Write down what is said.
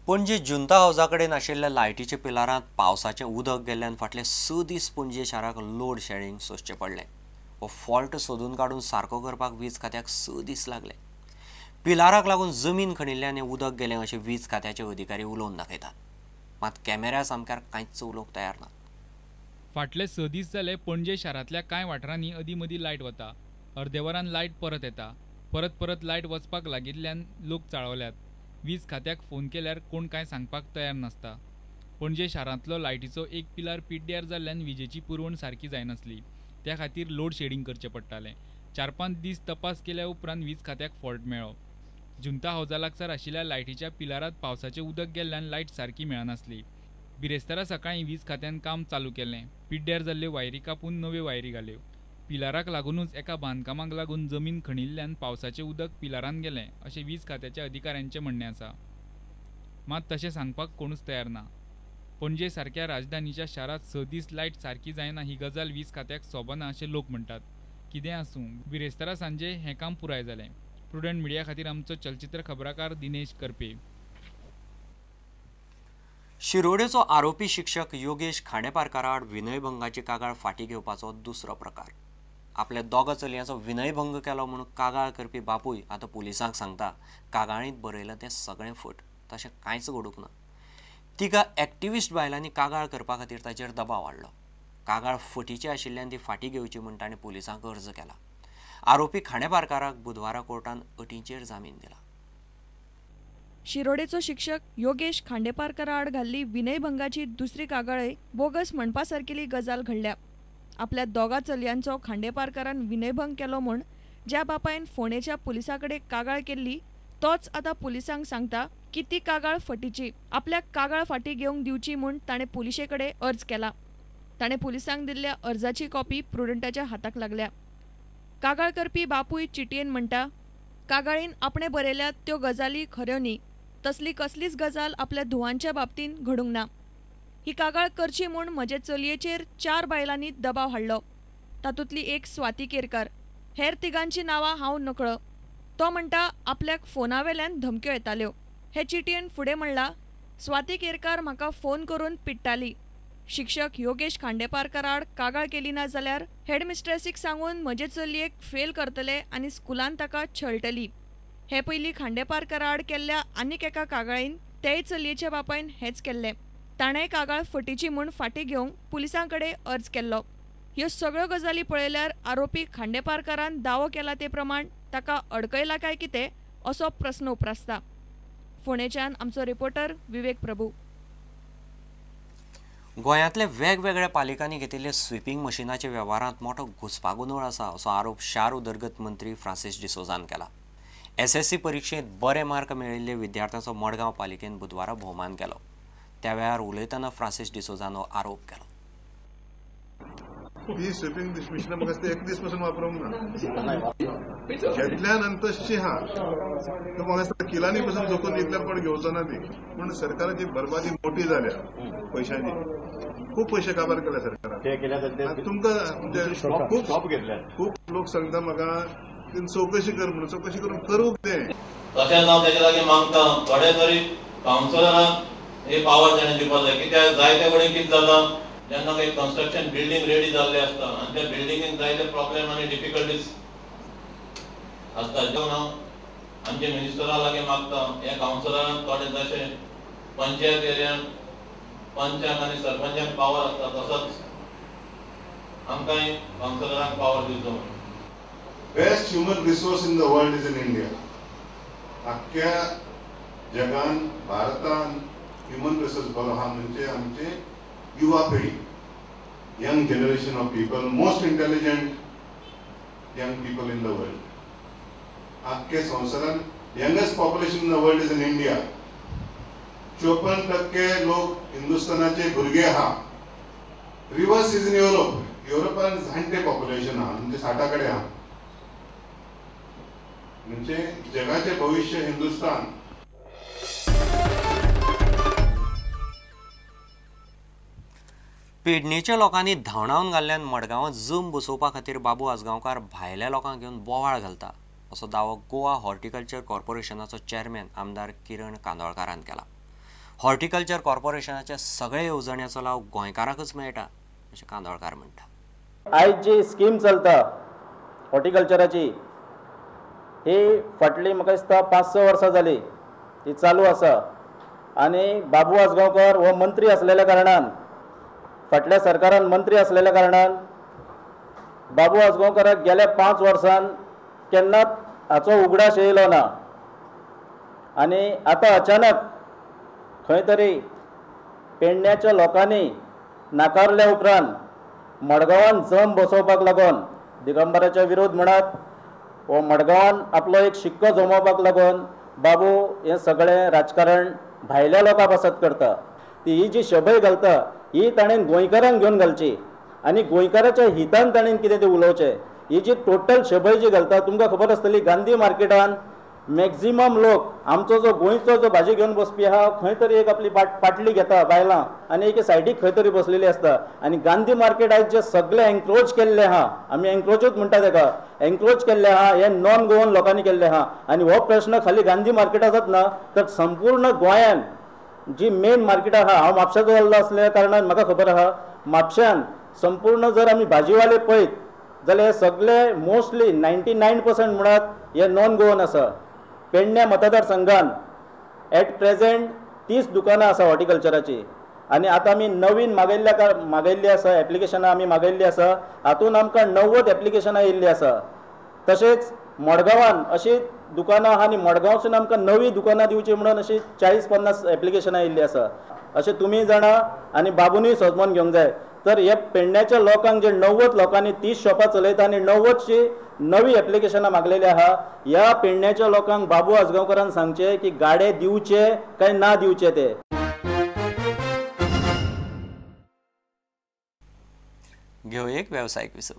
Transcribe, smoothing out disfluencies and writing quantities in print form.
पणजे जुंता हावजा कडेन आशिल्ल्या लायटीच्या पिलारांत पावसाचें उदक गेल्ल्यान फाटले 6 दीस पणजे शाराक लोड शेडिंग सोंसचें पडलें. हो फॉल्ट सोदून काडून सारको करपाक वीज खात्याक 6 दीस लागले. पिलाराक लागून जमीन खणिल्ल्यान हें उदक गेलें अशें वीज खात्याचे अधिकारी उलोवन दाखयतात, मात कॅमेऱ्या सामक्यार कांयच उलोवंक तयार ना. फाटले 6 दीस जाले पणजे शारांतल्या कांय वाठारांनी अदीं मदीं लायट वता, अर्दे वरान लायट परत येता. परत परत लायट वचपाक लागिल्ल्यान लोक चाळवल्यात. वीज खात्याक फोन केल्यार कोण कांय सांगपाक तयार नासता. पणजे शारांतलो लायटीचो एक पिलार पिड्ड्यार जाल्ल्यान विजेची पुरवण सारकी जायनासली, त्या खातीर लोड शेडिंग करचें पडटालें. 4-5 दीस तपास केल्या उपरांत वीज खात्याक फॉल्ट मेळ्ळो. जुंता हावजा लागसार आशिल्ल्या लायटीच्या पिलारांत पावसाचें उदक गेल्ल्यान लायट सारकी मेळनासली. बिरेस्तारा सकाळीं वीज खात्यान काम चालू केलें. पिड्ड्यार जाल्ल्यो वायरी कापून नव्यो वायरी घाल्यो. पिलाराक लागूनच एका बांदकामाक लागून जमीन खणिल्ल्यान पावसाचें उदक पिलारान गेलें अशें वीज खात्याच्या अधिकाऱ्यांचें म्हणणें आसा. मात तशें सांगपाक कोणूच तयार ना. पणजे सारक्या राजधानीच्या शारांत 6 दीस लायट सारकी जायना ही गजाल वीज खात्याक सोबना अशें लोक म्हणटात. कितें आसूं, बिरेस्तारा सांजे हें काम पुराय जालें. प्रुडंट मिडिया खातीर आमचो चलचित्र खबराकार दिनेश करपे. शिरोडेचो आरोपी शिक्षक योगेश खांडेपारकाराआड विनयभंगाची कागाळ फाटीं घेवपाचो दुसरो प्रकार. आपल्या दोगा चलयांचो विनयभंग केलो म्हणून कागाळ करपी बापूय आतां पुलिसांक सांगता कागाळींत बरयलां तें सगळें फट, तशें कांयच घडूंक ना. तिका एक्टिविस्ट बायलांनी कागाळ करपा खातीर ताचेर दबाव हाडलो. कागाळ फटीची आशिल्ल्यान ती फाटीं घेवची म्हूण ताणें पुलिसांक अर्ज केला. आरोपी खांडेपारकाराक बुधवारा कोर्टान अटींचेर जामीन दिला. शिरोडेचो शिक्षक योगेश खांडेपारकाराआड घाल्ली विनयभंगाची दुसरी कागाळय बोगस म्हणपा सारकेली गजाल घडल्या. आपल्या दोगा चलयांचो खांडेपारकारान विनयभंग केलो म्हूण ज्या बापायन फोंडेच्या पुलिसां कडेन कागाळ केल्ली तोच आतां पुलिसांक सांगता की ती कागाळ फटीची, आपल्याक कागाळ फाटीं घेवंक दिवची म्हूण ताणें पुलिशे कडेन अर्ज केला. ताणें पुलिसांक दिल्ल्या अर्जाची कॉपी प्रुडंटाच्या हाताक लागल्या. कागाळ करपी बापूय चिटयेन म्हणटा, कागाळीन आपणें बरयल्यात त्यो गजाली खऱ्यो न्ही, तसली कसलीच गजाल आपल्या धुवांच्या बाबतींत घडूंक ना. ही कागाळ करची म्हूण म्हजे चलयेचेर 4 बायलांनी दबाव हाडलो. तातूंतली एक स्वाती केरकार, हेर तिगांची नांवां हांव नकळं. तो म्हणटा आपल्याक फोनावेल्यान धमक्यो येताल्यो. हे चिटयेन फुडें म्हणलां, स्वाती केरकार म्हाका फोन करून पिडटाली. शिक्षक योगेश खांडेपारकाराआड कागाळ केली ना जाल्यार हेडमिस्ट्रेसीक सांगून म्हजे चलयेक फेल करतले आनी स्कुलान ताका छळटली. हे पयलीं खांडेपारकाराआड केल्ल्या आनीक एका कागाळीन तेय चलयेच्या बापायन हेंच केल्लें. ताणें कागाळ फटीची म्हूण फाटीं घेवंक पुलिसां कडेन अर्ज केल्लो. ह्यो सगळ्यो गजाली पळयल्यार आरोपी खांडेपारकारान दावो केला ते प्रमाण ताका अडकयला काय कितें असो प्रस्न उप्रासता. फोंडेच्यान आमचो रिपोर्टर विवेक प्रभू. गोंयांतल्या वेगवेगळ्या पालिकांनी घेतिल्ल्या स्विपिंग मशिनाच्या वेव्हारांत मोठो घुस्पागोंदळ आसा असो आरोप शार उदरगत मंत्री फ्रांसीस डिसोजान केला. SSC परिक्षेंत बरे मार्क मेळिल्ले विद्यार्थ्यांचो मडगांव पालिकेन बुधवारा भोवमान केलो. त्या वेळार उलयतना फ्रांसीस डिसोजान हो आरोप केलो. ती स्विपिंग मशिनां म्हाका एक दीस पसून वापरूंक ना, घेतल्या नंतरची हा म्हाका दिसता किलांनी पसून जोखून इतल्या कोण घेवचो ना ती. पूण सरकाराची बरबादी मोठी जाल्या पयशांची, खूब पयशे काबार केल्या सरकारान. तुमकां खूब खूब लोक सांगता म्हाका चवकशी कर म्हणून, चवकशी करून करूंक तें. तशेंच हांव तेजे लागीं मागता थोडे तरी कावन्सिलरांक हे पावर ताणें दिवपाक जाय. कित्याक जायते कडेन कितें जाता, जेन्ना काही कन्स्ट्रक्शन बिल्डींग रेडी जाल्ले आसता आनी त्या बिल्डिंगेन जायते प्रॉब्लेम आनी डिफिकल्टीज आसता. जेवन हांव आमच्या मिनिस्टरा लागीं मागता ह्या कावन्सिलरांक थोडे जशें पंचायत एरियान पंचांक आनी सरपंचांक पावर आसता तसोच आमकांय कावन्सिलरांक पावर दिवचो म्हणून. Best human resource in the world is in India. आख्ख्या जगान भारतान ह्युमन रिसोर्स बरो आहा म्हणजे आमचे युवा पिढी, young generation of people, most intelligent young people in the world. आख्खे संवसारान youngest population in the world is in India. 54% लोक हिंदुस्थानाचे भुरगे आहा. Reverse is in Europe. युरोपान जाणटे पॉप्युलेशन आहा, म्हणजे 60 कडेन आहा. म्हणजे जगाचे भविष्य हिंदुस्थान. पेडणेच्या लोकांनी धांवडावन घाल्ल्यान मडगांवांत जम बसोवपा खातीर बाबू आजगांवकार भायल्या लोकांक घेवन बोवाळ घालता असो दावो गोवा हॉर्टिकल्चर कॉर्पोरेशनाचो चेअरमॅन आमदार किरण कांदोळकारान केला. हॉर्टिकल्चर कॉर्पोरेशनाच्या सगळ्या येवजण्यांचो लाव गोंयकारांकच मेळटा अशें कांदोळकार म्हणटा. आयज जी स्कीम चलता हॉर्टिकल्चराची ही फाटली म्हाका दिसता 5-6 वर्सां जाली ही चालू आसा आनी बाबू आजगांवकर हो मंत्री आसलेल्या कारणान, फाटल्या सरकारान मंत्री आसलेल्या कारणान बाबू आजगांवकराक गेल्या 5 वर्सान केन्नाच हाचो उगडास येयलो ना आनी आतां अचानक खंय तरी पेडण्याच्या लोकांनी नाकारल्या उपरांत मडगांवान जम बसोवपाक लागून दिगंबराच्या विरोध म्हणत हो मडगांवान आपलो एक शिक्को जमोवपाक लागून बाबू हें सगळें राजकारण भायल्या लोकां पासत करता. ती ही जी शबय घालता ही ताणें गोंयकारांक घेवन घालची आनी गोंयकाराच्या हितान ताणें कितें तें उलोवचें. ही जी टोटल शबय जी घालता तुमकां खबर आसतली गांधी मार्केटान मॅक्झिमम लोक आमचो जो गोंयचो जो भाजी घेवन बसपी आहा खंय तरी एक आपली पाटली घेता बायलां आनी एके सायडीक खंय तरी बसलेली आसता आनी गांधी मार्केट आयज जे सगळे एन्क्रोच केल्ले आहा, आमी एन्क्रोचूच म्हणटा तेका, एन्क्रोच केल्ले आहा हे नॉन गोवन लोकांनी केल्ले आहा आनी हो प्रश्न खाली गांधी मार्केटाचोच ना तर संपूर्ण गोंयान जी मेन मार्केट आहा, हांव म्हापशाचो जाल्लो आसल्या कारणान म्हाका खबर आहा, म्हापश्यान संपूर्ण जर आमी भाजीवाले पळयत जाल्यार सगळे मोस्टली 99% म्हणत हे नॉन गोवन आसा. पेडण्या मतदारसंघान एट प्रेझेंट 30 दुकानां आसा हॉर्टिकल्चराची आनी आतां आमी नवीन मागयल्ली आसा एप्लिकेशनां आमी मागयल्ली आसा, हातून आमकां 90 एप्लिकेशनां येयल्ली आसा. तशेंच मडगांवान अशी दुकानां आहा आनी मडगांवसून आमकां नवी दुकानां दिवची म्हणून अशी 40-50 एप्लिकेशनां येयल्ली आसा. अशें तुमी जाणा आनी बाबूनय सोदमोन घेवंक जाय. तर हे पेडण्याच्या लोकांक जे 90 लोकांनी 30 शॉपां चलयता आनी 90ची नवी एप्लिकेशनां मागलेली आहा, ह्या पेडण्याच्या लोकांक बाबू आजगांवकरान सांगचें की गाडे दिवचे काय ना दिवचे ते. घेवं एक वेवसायीक विसव.